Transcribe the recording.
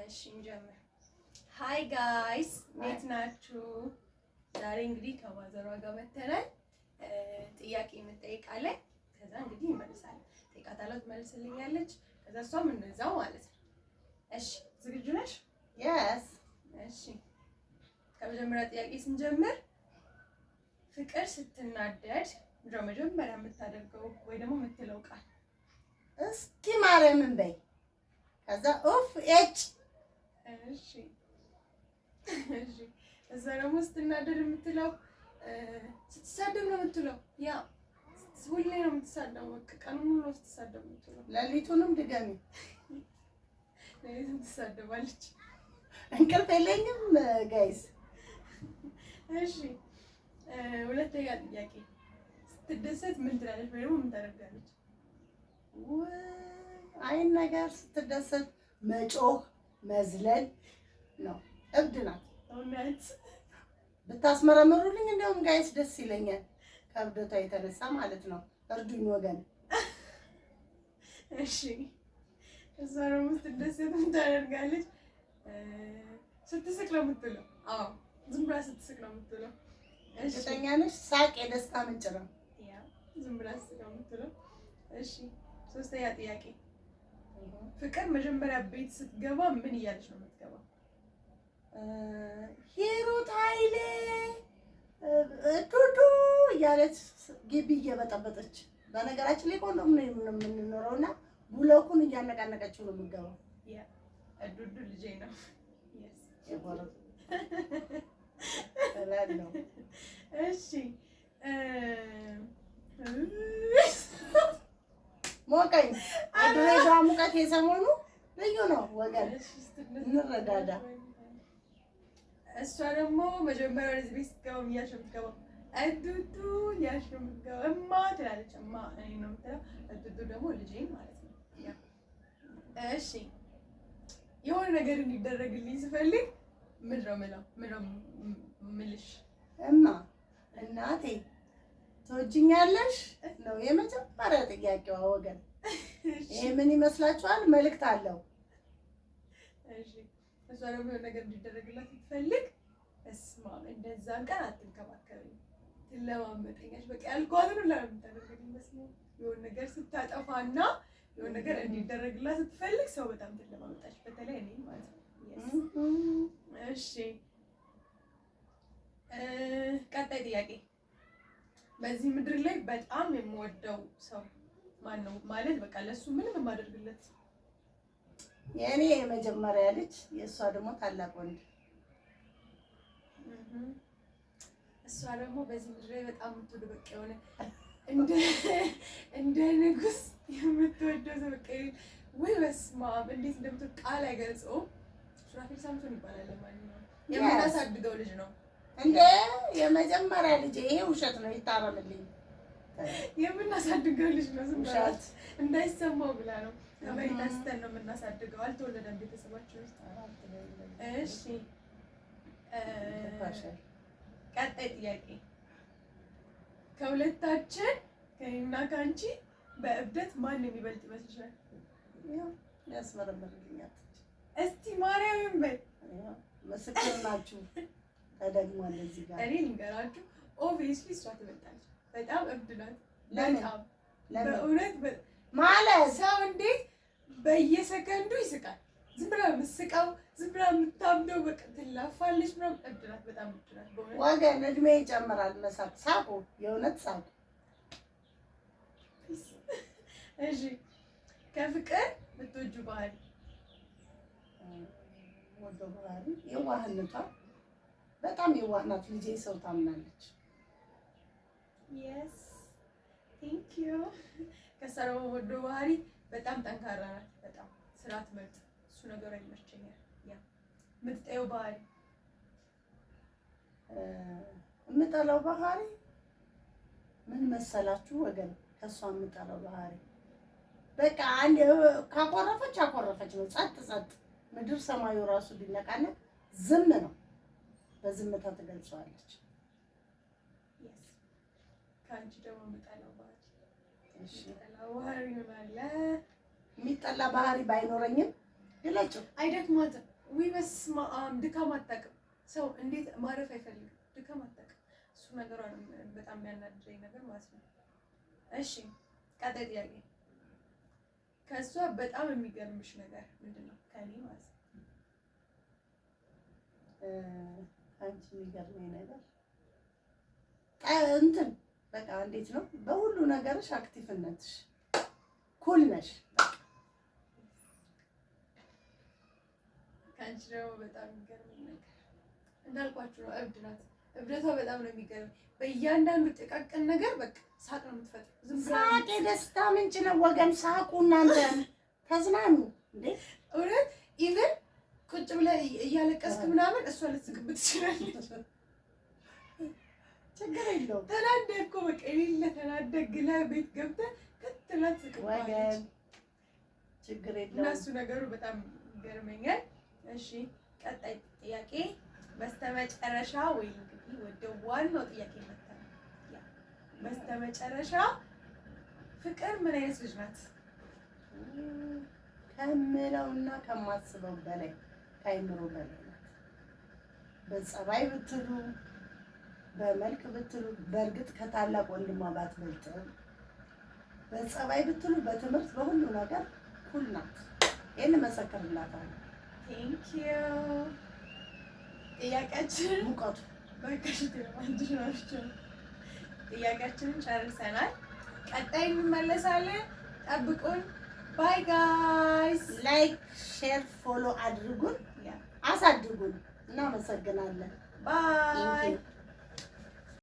እሺ እንጀምር። Hi guys፣ እንዴት ናችሁ? ዛሬ እንግዲህ ከማዘሯ ጋር መተናል። ጥያቄ እንጠይቃለን። ከዛ እንግዲህ እንመልሳለን። ጠይቃታለሁ፣ ትመልስልኛለች። ከዛ እሷም እንደዛው ማለት ነው። እሺ ዝግጁ ነሽ? Yes. እሺ፣ ከመጀመሪያ ጥያቄ ስንጀምር ፍቅር ስትናደድ ምንድነው መጀመሪያ የምታደርገው ወይ ደግሞ የምትለው ቃል? እስኪ ማርያምን በይ። ከዛ ኡፍ ኤጭ። እሺ፣ እዛ ደግሞ ስትናደድ የምትለው ስትሳደብ ነው የምትለው። Yeah፣ ሁሌ ነው የምትሳደበው። በቃ ቀኑን ሙሉ ነው ስትሳደብ የምትለው። ሌሊቱንም ድገሚ። ሌሊቱን ትሳደባለች። እንቅልፍ የለኝም guys። እሺ፣ ሁለተኛ ጥያቄ፣ ስትደሰት ምን ትላለች ወይ ደግሞ ምን ታደርጋለች? ውይ አይን ነገር፣ ስትደሰት መጮህ መዝለል ነው። እብድ ናት። እውነት? ብታስመረምሩልኝ እንዲያውም guys ደስ ይለኛል። ከእብደቷ የተነሳ ማለት ነው። እርዱኝ ወገን። እሺ፣ እሷ ደግሞ ስትደሰት ምን ታደርጋለች? ስትስቅ ነው የምትለው። አዎ፣ ዝም ብላ ስትስቅ ነው የምትለው። እሺ። እርግጠኛ ነሽ? ሳቅ የደስታ ምንጭ ነው። Yeah፣ ዝም ብላ ስትስቅ ነው የምትለው። እሺ፣ ሶስተኛ ጥያቄ፣ ፍቅር መጀመሪያ ቤት ስትገባ ምን እያለች ነው የምትገባው? ሂሩት ኃይሌ፣ ዱዱ እያለች ግቢ እየበጠበጠች። በነገራችን ላይ ኮንዶሚኒየም ነው የምንኖረው እና ቡለኩን እያነቃነቀችው ነው የምትገባው። Yeah፣ ዱዱ ልጄ ነው። Yes. የጎረቤት እላለሁ። እሺ ሞቀኝ። የድሬዳዋ ሙቀት የሰሞኑ ልዩ ነው ወገን። እሺ፣ ስትደሰት እንረዳዳ። እሷ ደግሞ መጀመሪያ ወደዚህ ቤት ስትገባ ምን እያለች ነው የምትገባው? እዱዱ እያለች ነው የምትገባው። እማ ትላለች። እማ እኔ ነው የምትለው። እዱዱ ደግሞ ልጄ ማለት ነው። Yeah። እሺ፣ የሆነ ነገር እንዲደረግልኝ ስፈልግ ምንድን ነው የምለው? ምንድን ነው የምልሽ? እማ፣ እናቴ፣ ትወጂኛለሽ ነው የመጀመሪያ ጥያቄዋ ወገን። ይሄ ምን ይመስላችኋል? መልእክት አለው። እሺ፣ እሷ ደግሞ የሆነ ነገር እንዲደረግላት ስትፈልግ እስማ እንደዛን ቀን አትንከባከብኝ፣ ትለማመጠኛለች። በቃ ያልኳትን ሁላ ነው የምታደርግልኝ። በስመ አብ፣ የሆነ ነገር ስታጠፋና የሆነ ነገር እንዲደረግላት ስትፈልግ ሰው በጣም ትለማመጣለች። በተለይ እኔ ማለት ነው። Yes. እሺ፣ ቀጣይ ጥያቄ፣ በዚህ ምድር ላይ በጣም የምወደው ሰው ማን ነው? ማለት በቃ ለእሱ ምንም የማደርግለት። የእኔ የመጀመሪያ ልጅ፣ የእሷ ደግሞ ታላቅ ወንድ። እሷ ደግሞ በዚህ ምድር ላይ በጣም የምትወደው፣ በቃ የሆነ እንደ ንጉስ የምትወደው ሰው፣ በቃ ወይ በስመ አብ እንዴት እንደምትወድ ቃል አይገልጸውም። ሱራፌል ሳምሶን ይባላል። ለማንኛውም የምናሳድገው ልጅ ነው። እንደ የመጀመሪያ ልጅ፣ ይሄ ውሸት ነው፣ ይታረምልኝ። የምናሳድገው ልጅ ነው። ዝም ብላ ውሸት። እንዳይሰማው ብላ ነው። ከመሬት አንስተን ነው የምናሳድገው። አልተወለደም ቤተሰባችን ውስጥ። እሺ፣ ቀጣይ ጥያቄ፣ ከሁለታችን ከእኔና ከአንቺ በእብደት ማን የሚበልጥ ይመስልሻል? ያስመረምርልኛል። እስቲ ማርያምን በይ። ምስክር ናችሁ። ተደግሟል እዚህ ጋር። እኔ ልንገራችሁ፣ obviously እሷ ትበልጣለች። በጣም እብድ ናት። ለምን? በጣም። ለምን? በእውነት ማለት ሰው እንዴት በየሰከንዱ ይስቃል? ዝም ብላ የምትስቀው፣ ዝም ብላ የምታብደው፣ በቃ ትላፋለች ምናምን። እብድ ናት፣ በጣም እብድ ናት በእውነት። ወገን እድሜ ይጨምራል መሳቅ። ሳቁ፣ የእውነት ሳቁ። እሺ፣ ከፍቅር የምትወጂው ባህሪ? ወዶ ባህሪ የዋህነቷ። በጣም የዋህ ናት ልጄ፣ ሰው ታምናለች። Yes, thank you። ከእሷ ደግሞ ወዶ ባህሪ በጣም ጠንካራ ናት። በጣም ስራ ትመርጥ፣ እሱ ነገሯ ይመቸኛል። Yeah፣ የምትጠይው ባህሪ? የምጠላው ባህሪ ምን መሰላችሁ ወገን? ከእሷ የምጠላው ባህሪ በቃ አንድ ካኮረፈች አኮረፈች ነው። ጸጥ ጸጥ፣ ምድር ሰማዩ ራሱ ቢነቃነቅ ዝም ነው። በዝምታ ትገልጸዋለች። Yes። ከአንቺ ደግሞ የምጠላው ባህሪ? እሺ። የምጠላው ባህሪ ምን አለ? የሚጠላ ባህሪ ባይኖረኝም ግለጭው። አይደክማትም። ውይ በስመ አብ፣ ድካም አታውቅም። ሰው እንዴት ማረፍ አይፈልግም? ድካም አታውቅም። እሱ ነገሯ ነው በጣም የሚያናድደኝ ነገር ማለት ነው። እሺ፣ ቀጣይ ጥያቄ፣ ከእሷ በጣም የሚገርምሽ ነገር ምንድን ነው? ከእኔ ማለት ነው። አንቺ የሚገርመኝ ነገር እንትን በቃ እንዴት ነው፣ በሁሉ ነገርሽ active ነትሽ፣ cool ነሽ። ከአንቺ ደግሞ በጣም የሚገርመኝ ነገር እንዳልኳችሁ ነው፣ እብድ ናት። እብደቷ በጣም ነው የሚገርመኝ። በእያንዳንዱ ጥቃቅን ነገር በቃ ሳቅ ነው የምትፈጥረው። ዝም ብላ ሳቅ የደስታ ምንጭ ነው ወገን። ሳቁ፣ እናንተ ተዝናኑ እንዴ። እውነት even ቁጭ ብለህ እያለቀስክ ምናምን እሷ ልትስቅብህ ትችላለች። ችግር የለውም። ተናደህ እኮ በቃ የሌለ ተናደህ ግለህ ቤት ገብተህ ከት ብላ ትስቅብሃለች። ወገን፣ ችግር እና የለውም። እሱ ነገሩ በጣም ይገርመኛል። እሺ፣ ቀጣይ ጥያቄ፣ በስተመጨረሻ ወይ እንግዲህ ወደ ዋናው ጥያቄ መጥተናል። Yeah፣ በስተመጨረሻ ፍቅር ምን አይነት ልጅ ናት? ከምለውና ከማስበው በላይ፣ ከአይምሮ በላይ ናት። በጸባይ ብትሉ፣ በመልክ ብትሉ፣ በእርግጥ ከታላቅ ወንድሟ ባትበልጥም፣ በጸባይ ብትሉ፣ በትምህርት፣ በሁሉ ነገር cool ናት። ይህን እመሰክርላታለሁ። Thank you። ጥያቄያችንን ሙቀቱ በቃሽ። ናቸው። ጥያቄያችንን ጨርሰናል። ቀጣይ እንመለሳለን። ጠብቁን። Bye guys። Like፣ share፣ follow አድርጉን፣ አሳድጉን። እናመሰግናለን። Bye። Thank you.